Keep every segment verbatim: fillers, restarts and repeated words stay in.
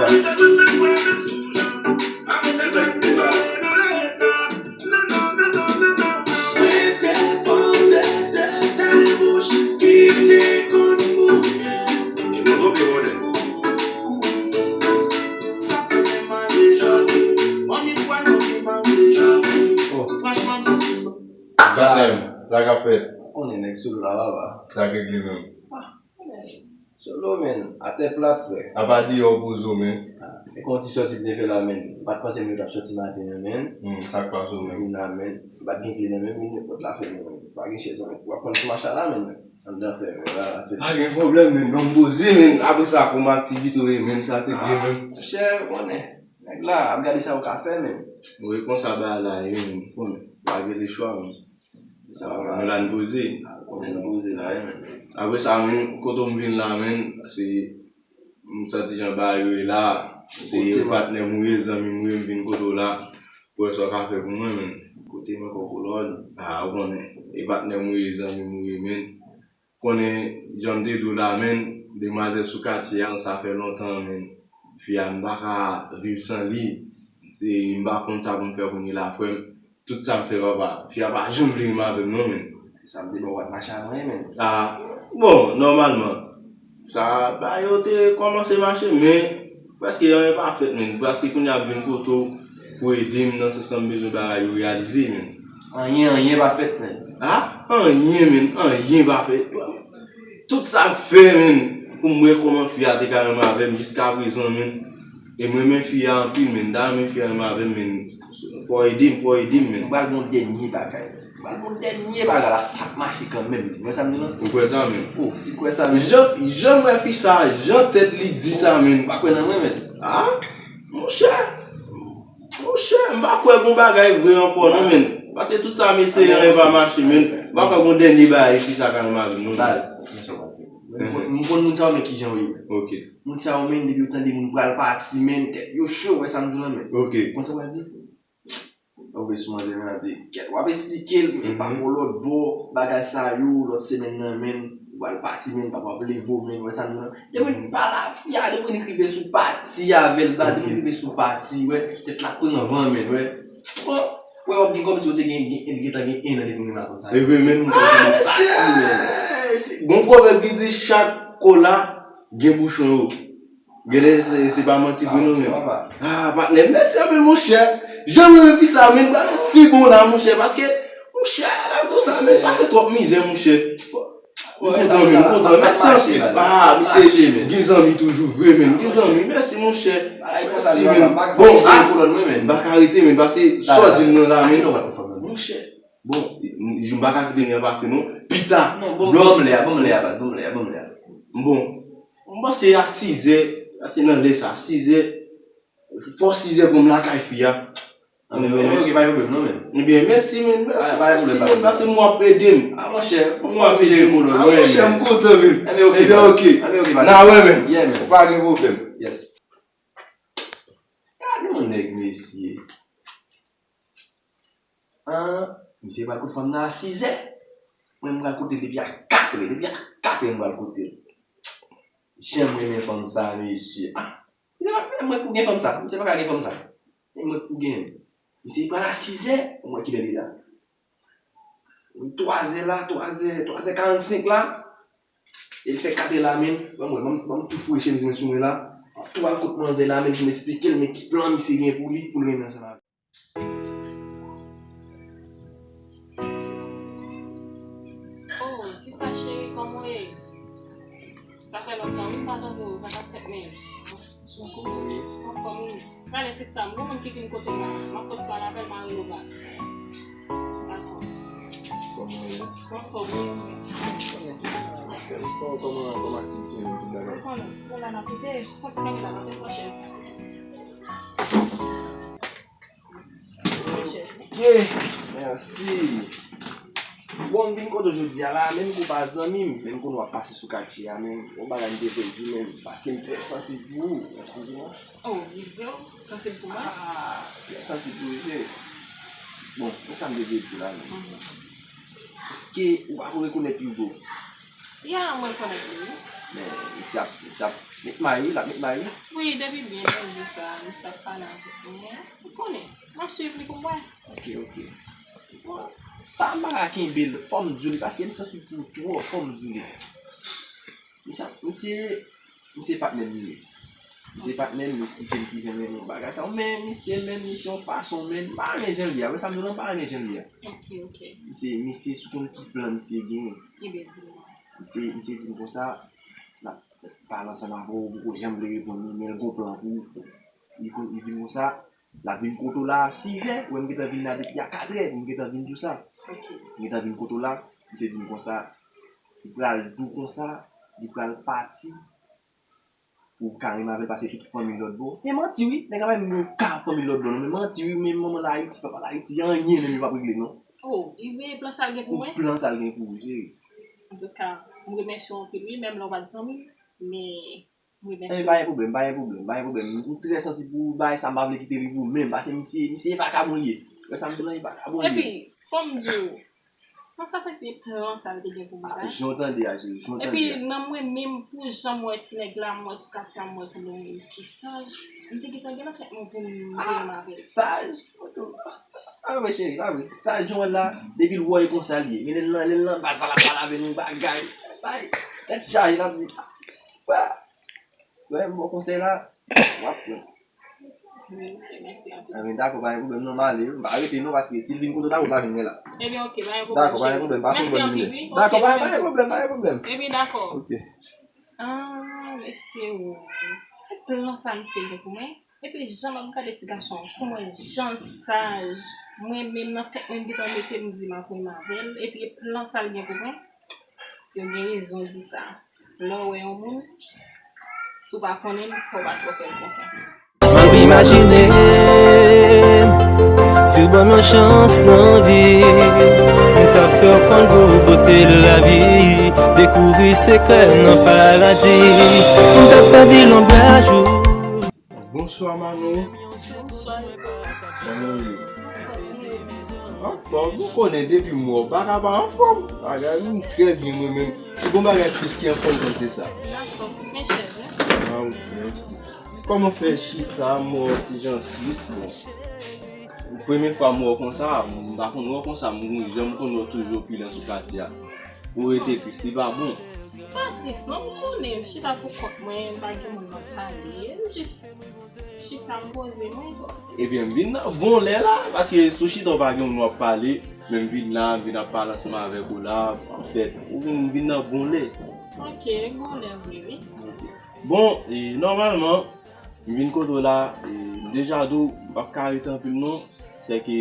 Rete panse se sèl bouch ki te konn mouri. E bon, bon, bon, bon. Oh. Patnè m, sa k ap fèt? Ou konnen nèg sou la, papa. Sa k regle menm? Solo, men, atè plat, frè. Apa deyò w poze w, men. Ah, e kon ti sòti m te fè la, men. M pa t panse m t ap sòti maten an, men. Hmm, sa k pase w, men? Vin la, men. M pa t gen kle nan men m, men nenpòt la fè, men. Pa gen chèz, men. W ap pran sou machin la, men. Anndan fè, men. La, la fè. Pa gen pwoblèm, men. Ban m poze, men. Apre sa, kòman aktivite w ye, men? Sa te gen, men. Ah, monchè, ou konnen. Nèg la, ap gade sa yo ka fè, men. Wi, konsa bagay la ye, men. Ou konnen. Pa gen lechwa, men. Sa va, nou la n poze. Konnen n poze la, wi, men. Apre sa, men, kote m vin la, men, se, m santi jan bagay yo ye la, se patnè m ou ye, zanmi m ou ye, m vin kote w la, pou wè sa w ka fè pou mwen, men. Kote m ankò, kolòn? Ah, ou konnen, e patnè m ou ye, zanmi m ou ye, men. Konnen, jan m te di w la, men, demwazèl sou katye a, sa fè lontan, men. Fi a, m pa ka viv san li. Se, m pa konn sa pou m fè kounye la, frè m. Tout sa m fè, papa, fi a pa janm vle menm avè m non, men. Sa m te ba w, w ap mache a mwen, men. Ah, bon, nòmalman, sa, bagay yo te kòmanse mache, men prèske anyen pa fèt, men. Prèske kounye a m vin kote w pou ede m nan sans lan m bezwen bagay yo reyalize, men. Anyen, anyen pa fèt, men. Ah, anyen, men, anyen pa fèt. Tout sa m fè, men, pou m wè kòman fi a te ka renmen avè m jiskaprezan, men. E m renmen fi a anpil, men. M ta renmen fi a renmen avè m, men. Fò w ede m, fò w ede m, men. M pral ba w dènye bagay. M pral ba w dènye bagay la, sa ap mache kanmenm, men. Ou wè sa m di la? Ou kwè sa, men? Oh, si w kwè sa, men. Jan, jan m wè fi sa, jan tèt li di sa, men. Ou pa kwè nan mwen, men. Ah, monchè. Monchè, m pa kwè gon bagay vre ankò non, men. Paske tout sa m eseye an, e pa mache, men. M pa kwè gon dènye bagay fi sa ka nan mari m non, men. Baz, men sa w pral fè. M konn, m konn moun sa yo, men kijan yo ye, men. Ok. Moun sa yo, men, depi yo tande moun pral pati, men, tèt yo cho, wè sa m di w la, men. Ok. Konn sa w pral di? Ou vle sou manzè, men, ap di, kèt, w ap esplike l, men pa gon lòt bò, bagay sa yo, lòt semèn nan, men, ou pral pati, men, papa ap leve w, men, wè sa m di w la. Depi l pa la, fi a, depi l rive sou pati avè l, ba, depi l rive sou pati, wè, tèt la pran van, men, wè. Bon, wè, w ap gen kòmsi w te gen, gen, gentan gen en an depi w gen madanm sa. E vre, men, m kontan pati, men. Mesye, gon pwovèb ki di, chak kola gen bouchon yo. Genlè, se, se pa manti vre, non, men. Ah, patnè, mèsi anpil, monchè. Jan m renmen fi sa, men, bagay si bon la, monchè, paske, monchè, la, konsa, men, pase twòp mizè, monchè. M kontan, men, m kontan. Mèsi anpil. Ah, misye gen zanmi toujou vre, men. Gen zanmi, mèsi, monchè. Mèsi, men. Bon, ah, m pa ka rete, men, paske sa w di m nan la, men. Monchè. Bon, m, m pa ka kite li an pase, non. Pita. Non, bon, ban m lè a, ban m lè a, baz, ban m lè a, ban m lè a. Bon, m panse a sizè, paske nan lè sa, sizè, fò sizè pou m lakay fi a. Anben, ok, pa gen pwoblèm, non, men. Ebyen, mèsi, men. Mèsi, mèsi, men, paske m w ap ede m. Ah, monchè, m w ap ede m. Ah, monchè, m kontan, men. Ebyen, ok. Ebyen, ok, baz. N a wè, men. Yeah, men. Pa gen pwoblèm. Yes. Gade yon nèg, mesye. An, misye pral kot fanm nan a sizè. Mwen, m pral kote l depi a katrè. Depi a katrè, m pral kote l. Jan m renmen fanm sa, mesye. Ah, misye pa, mwen pou gen fanm sa. Misye pa ka gen fanm sa. E mwen pou gen. Misye pral a sizè. Mwen kilè li la. Twazè la, twazè, twazè karannsenk la. E l fè katrè la, men. Ban m wè, ban m, ban m tou foure chemiz mwen sou mwen la. M ap tou al kot manzè la, men, pou m esplike l, men ki plan misye gen pou li, pou l renmen ansanm avè m. Oh, sista cheri, kòman w ye? Sa fè lontan, wi, m pa tande w. Sa k ap fèt menm? Anfòm, wi. Talè, sista, m gon moun ki vin kote m la. M ap fòs pale avè l, m a rele w bak. Dakò. Kòman w ye? M anfòm, wi. Kòman, kòman aktivite yo, tout bagay? Bon, bon, la n ap rete. Fòs pale la, n ap fè pwochèn. Ok, mèsi. Bon, m vin kote w jodi a la, menm ke w pa zanmi m, men m konnen w ap pase sou katye a, men yon bagay m te vle di w, men paske m trè sansib pou ou, èske w gen? Oh, li vre w sansib pou mwen? Ah, trè sansib pou ou, vre. Bon, men sa m te vle di w la, men. Mhm. Èske ou pa ko rekonèt Hugo? Ya, mwen rekonèt li, wi. Men, misye ap, misye ap met may wi, l ap met may wi. Wi, depi byen bèl jou sa, misye ap pale avèk mwen. Ou konnen, m ap swiv li pou m wè. Ok, ok. Bon, sa m pa ka kenbe l, fò m di w li, paske m sansib pou twòp, fò m di w li. Misye, misye, misye patnè m li ye. Misye patnè m, li eksplike m kijan m renmen bagay sa yo, men misye, men misye yon fason, men m pa renmen jan l ye a, wè sa m di w la, m pa renmen jan l ye a. Ok, ok. Misye, misye sou konn ki plan misye genyen. Ebyen, di m non. Misye, misye di m konsa, l ap pale ansanm avè w, ou poko janm vle reponn li, men l gon plan pou ou. Li kon, li di m konsa, l ap vin kote w la a sizè, ou wè m gentan vin la depi a katrè, pou m gentan vin di w sa. M gentan vin kote w la, misye di m konsa, li pral di w konsa, li pral pati, pou w ka renmen avè l, pase tout fanmi lòt bò. E manti wi, nèg la pa menm gen yon ka fanmi lòt bò non, men manti wi, men manman l Ayiti, papa l Ayiti, anyen menm yo p ap regle non. Oh, ebyen plan sa l gen pou mwen? Plan sa l gen pou ou, cheri. Antouka, m remèsye w anpil wi, menm lè w pa t zanmi m, men m remèsye w. Ebyen pa gen pwoblèm, pa gen pwoblèm, pa gen pwoblèm. M trè sansib pou bagay sa, m pa vle kite li pou ou menm, pase misye, misye e vakabon li ye. Wè sa m di w lan, e vakabon li ye. Epi, fò m di w, Kòman sa fè se plan sa l te gen pou mwen la? Jan w tande a, cheri, jan w tande a. Epi, nan mwen menm, pou jan m wè ti nèg la, m wè sou katye a, m wè se yon moun ki saj. M te gentan gen nan tèt mwen pou m renmen avè l. Saj? Ah, men cheri, pa vre. Saj, jan w wè l la, depi l wè w, e konsa l ye. Men lè l nan, lè l nan baz la, l ap pale avè nou, bagay. Bay, tèt chaje, l ap di, ah, wè, wè, m ba w konsèy la, w ap pran. Wi, ok, mèsi anpil. Ebyen dakò, pa gen pwoblèm non, m ale wi. M pa rete non, paske si l vin kote w la, ou pa vin mwen la. Ebyen ok, pa gen pwoblèm cheri. Dakò, pa gen pwoblèm, pase yon bòn jounen. Dakò, pa gen pwoblèm, pa gen pwoblèm. Ebyen dakò. Ok. Ah, mesye o. E plan sa misye gen pou mwen? Epi jan m ap gade ti gason an, pou mwen jan l saj. Mwen menm nan tèt mwen m gentan mete m di m ap renmen avè l. Epi e plan sa l gen pou mwen? Yo gen rezon di sa. Lè w wè yon moun, si w pa konnen l, fò w pa twò fè l konfyans. M ap imajine si w ban m yon chans nan vi m, m t ap fè w konn gou bote lavi, dekouvri sekrè nan paradi, m t ap sèvi l yon bèl jou. Bonswa Manou. Bonswa. Kòman w ye? Anfòm, ou konnen depi m wè w pa ka pa anfòm. Bagay ou trè byen mwen menm. Se bon bagay plis ki anfòm pase sa. Dakò, men chèf, wi. Ah, ok, ok. Kòman fè chita, m wè w ti jan tris, bon. Premye fwa m wè w konsa, m pa konn wè w konsa, m jan m konn wè w toujou opilan sou katye a. Ou rete tris, li pa bon. M pa tris non, m konnen m chita pou kont mwen, m pa gen moun m ap pale, m jis chita m poze mwen. Ebyen, m vin nan bon lè la, paske si w chita w pa gen moun w ap pale, men m vin la, m vin ap pale ansanm avèk ou la, anfèt, ou vin, m vin nan bon lè. Ok, bon lè vre wi. Ok. Bon, e, nòmalman, m vin kote w la, e, m deja di w, m p ap ka rete anpil non, sèke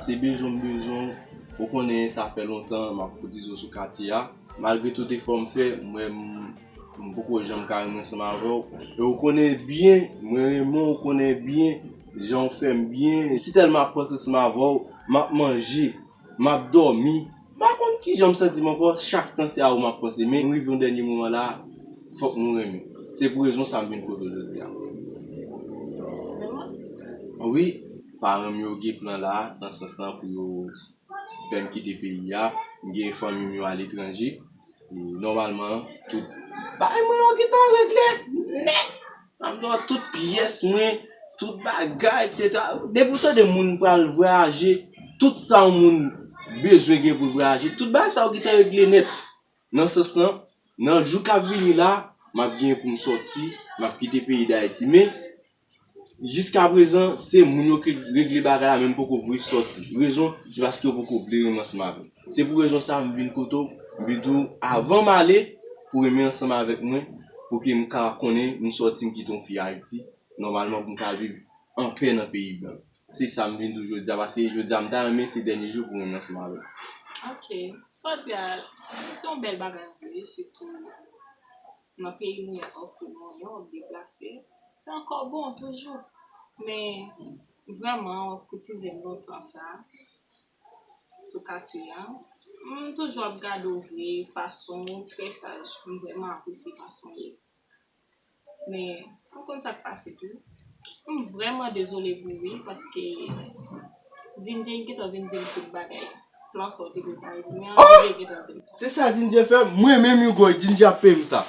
se bezwen m bezwen w, ou konnen sa fè lontan m ap kotize w sou katye a, malgre tout efò m fè, m wè m, m poko janm ka renmen ansanm avè w, e ou konnen byen, mwen renmen w, ou konnen byen jan w fè m byen, si tèlman ap panse ansanm avè w, m ap manje, m ap dòmi, m pa konn kijan m santi m ankò, chak tan se a ou m ap panse, men m rive yon dènye moman la, fòk nou renmen. Se pou rezon sa m vin kote w jodi a. Wi, paran m yo gen plan la, nan sans lan pou yo fè m kite peyi a, m gen fanmi m yo aletranje, e nòmalman, tout bagay mwen yo gentan regle nèt. Sa m di w, tout pyès mwen, tout bagay, etsetera. Depi w tande moun pral vwayaje, tout sa yon moun bezwen gen pou l vwayaje, tout bagay sa yo gentan regle nèt. Nan sans lan, nan jou k ap vini la, m ap gen pou m sòti, m ap kite peyi Dayiti. Men, jiskaprezan, se moun yo ki regle bagay la, men m poko vle sòti. Rezon, se paske yo poko vle renmen ansanm avè m. Se pou rezon sa a m vin kote w, m vin di w, avan m ale, pou renmen ansanm avèk mwen, pou ke m ka konnen m sòti, m kite yon fi Ayiti, nòmalman pou m ka viv anpè nan peyi blan. Se sa m vin di w jodi a, paske jodi a m ta renmen se dènye jou pou renmen ansanm avè m. Ok, sa w di a, se yon bèl bagay vre, sitou nan peyi nou ye sa w fè nou anyen, w ap deplase. Se ankò bon toujou. Men vrèman, w ap koutize m lontan sa. Sou katye a. M toujou ap gade w vre, fason w trè saj. M vrèman apresye fason w ye. Men, ou konn sa k pase tou. M vrèman dezole pou ou wi, paske Dindje gentan vin di m tout bagay. Plan sa w te prepare pou mwen an, Dindje gentan di m sa. Se sa Dindje fè, mwen menm Hugo, Dindje ap peye m sa.